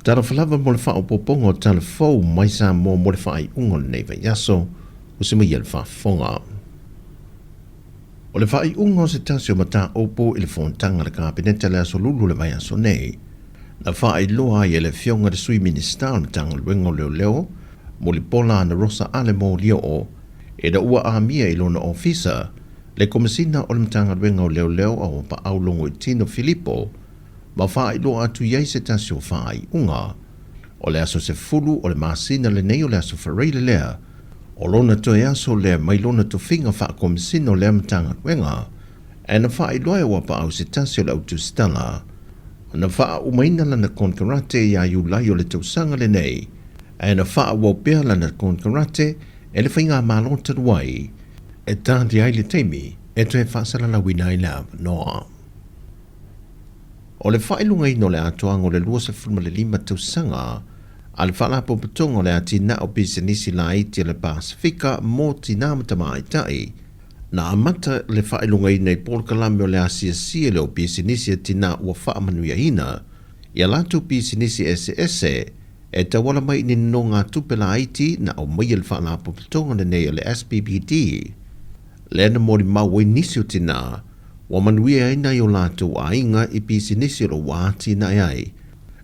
Talofa lava mo le faaopoopoga o tala fou mai Samoa mo le faaiuga o lenei vaiaso, usi mai ia le faafofoga. O le faaiuga o se tasi o mataupu i le fonotaga a le Kapeneta i le aso Lulu o le vaiaso nei, na faailoa ai e le Afioga i le Sui Minisita o le Matagaluega o Leoleo, Mulipola Anarosa Ale Molioo, ina ua amia i lona ofisa le Komesina o le Matagaluega o Leoleo Auapaau Logoitino Filipo ma faailoa atu i ai se tasi o faaiuga. O le aso 10 o le masina lenei o le aso Faraile lea, o lona toe aso lea mai lona tofiga faakomisina o lea Matagaluega, ae na faailoa e Auapaau se tasi o le au tusitala na faaumaina lana konekarate ia Iulai o le tausaga lenei, ae na faaauau pea lana konekarate e le faigamalo talu ai e tali ai le taimi e toe faasalalauina ai le avanoa. O le faailogaina o le atoaga o le 25 tausaga a le Faalapotopotoga o le Atinae o Pisinisi Laiti a le Pasefika mo Tinā ma Tamaitai, na amata le faailogaina i polokalame o le asiasi e le o pisinisi a tinā ua faamanuiaina i a latou pisinisi eseese e tauala mai i ni nonogatupe laiti na aumaia e le Faalapotopotoga lenei o le SPBD, lea na molimau ai nisi o tinā ua manuia ai nai o latou aiga i pisinisi o lo o ua atinae ai.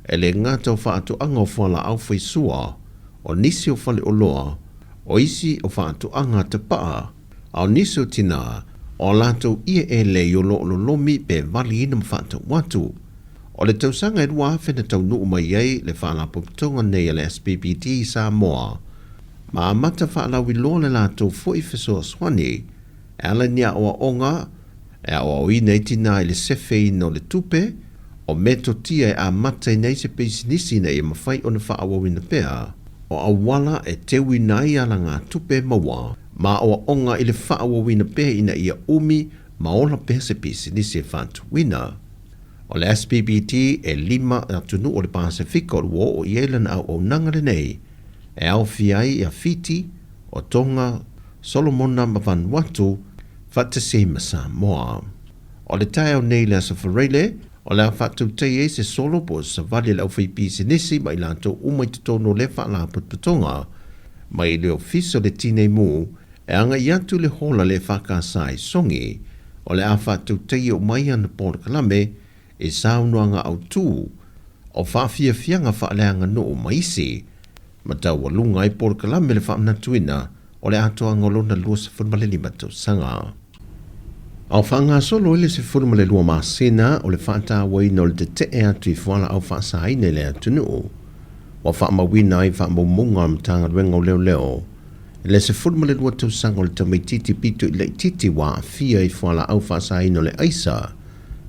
E le gata o faatoaga o fualaau faisua, o nisi o faleoloa, o isi o faatoaga tapaa, a o nisi o tinā, o a latou ieʻe lei o lo o lolomi pe valiina ma faatau atu. O le tausaga e 2000 na taunuu mai ai le Faalapotopotoga nei a le SPBD i Samoa, ma amata faalauiloa le latou foi fesoasoani e ala i ni aoaoga e aoaoina ai tinā i le sefeina o le tupe, o metotia e amataina ai se pisinisi ina ia mafai ona faaauauina pea, o auala e teuina ai alagatupe e maua, ma aoaoga i le faaauauina pea ina ia umi ma ola pea se pisinisi e faatuina. O le SPBD e lima atunuu o le Pasefika o ua oo i ai lana auaunaga lenei, e aofia ai ia Fiti, o Tonga, Solomona ma Vanuatu, faatasi ai ma Samoa. O le taeao nei i le Aso Faraile, o le a faatautaia ai se solo po o se savali a le aufaipisinisi ma i latou uma i totonu o lea faalapotopotoga mai le Ofisa o le Tinei Mu e agai atu i le hola le EFKS i Sogi. O le a faatautaia uma ai ana polokalame i saunoaga autu o faafiafiaga faaleaganuu ma isi ma taualuga ai polokalame le faamanatuina o le atoaga o lona 25 tausaga. A o faagasolo ai le 12 masina o le faatauaina o le tetee atu i fualaau faasaina i le atunuu, ua faamauina ai faamaumauga a le Matagaluega o Leoleo i le 12 tausaga o le tamaitiiti pito i laitiiti ua aafia i fualaau faasaina o le aisa,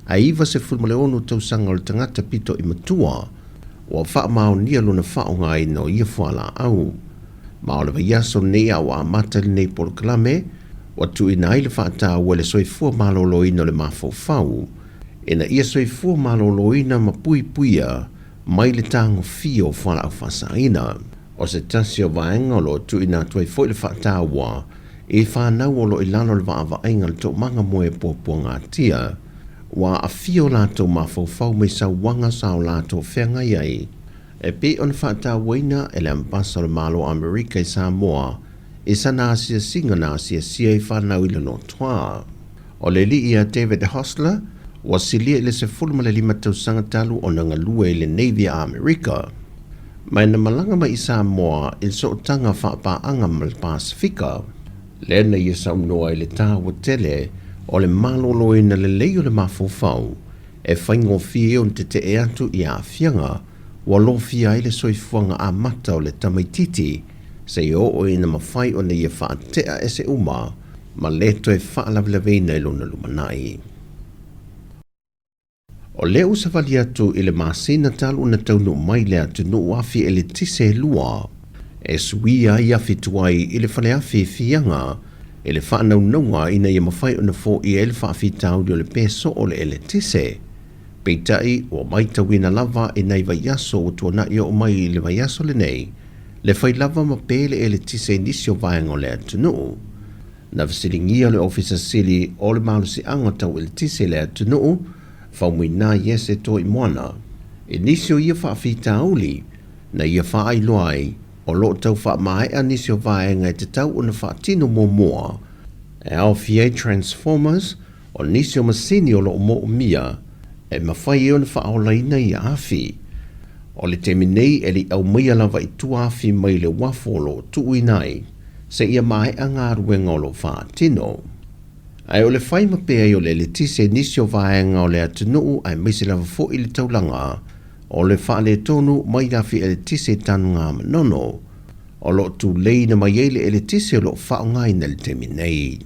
ae 96 tausaga o le tagata pito i matua ua faamaonia lona faaaogaina o ia fualaau. Ma o le vaiaso lenei a ua amata lenei polokalame, ua tuuina ai le faataua i le soifua maloloina o le mafaufau, ina ia soifua maloloina ma puipuia mai le tagofia o fualaau faasaina. O se tasi o vaega o lo o tuuina atu ai foi le faataua i fanau o lo o i lalo o le vaavaaiga a le toomaga moe puapuagatia, ua aafia o latou mafaufau mai sauaga sa o latou feagai ai, e pei ona faatauaina e le Ambasa o le Malo o Amerika i Samoa i sana asiasiga na asiasia ai fanau i le lotoa. O le alii ia David Hostler, ua silia i le 15 tausaga talu ona galue i le Navy a Amerika. Ma na malaga mai i Samoa i le sootaga faapaaga ma le Pasefika, lea na ia saunoa i le taua tele o le maloloina lelei o le mafaufau e faigofie ai ona tetee atu i aafiaga ua lofia ai le soifuaga amata o le tamaitiiti seia oo ina mafai ona ia faatea ese uma ma le toe faalavelaveina i lona lumanai. O lea ua savali atu i le masina talu ona taunuu mai le atunuu afi eletise e lua e suia ai afi tuai i le faleafi i Fiaga i le faanaunauga ina ia mafai ona foia ai le faafitauli o le pe soo o le eletise. Peitai, ua maitauina lava i nai vaiaso ua tuanai oo mai i le vaiaso lenei le fai lava ma pe le eletise i nisi o vaega o le atunuu. Na fesiligia le Ofisa Sili o le Malosiaga Tau Eletise i le atunuu, Faumuina Iese Toimoana. i nisi o ia faafitauli na ia faailoa ai o lo o tau faamaea nisi o vaega e tatau ona faatino muamua e aofia ai transformers o nisi o masini o lo o moomia e mafai ai ona faaolaina ia afi. O le taimi nei e le i aumaia lava i tua afi mai le uafu o lo o tuuina ai seia maea galuega o lo o faatino. Ae o le fai ma peai o le eletise i nisi o vaega o le atunuu aemaise lava foi le taulaga o le faaletonu mai afi eletise i Tanugamanono o lo o tuleiina mai ai le eletise o lo o faaaogaina i le taimi nei.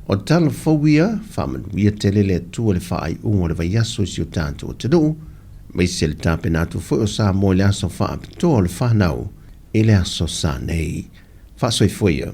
O tala fou ia, faamanuia tele le Atua i le faaiuga o le vaiaso i si o tatou atunuu, aemaise le tapena atu foi o Samoa i le aso faapitoa o le fanau i le aso Sa nei. Faasoifua ia.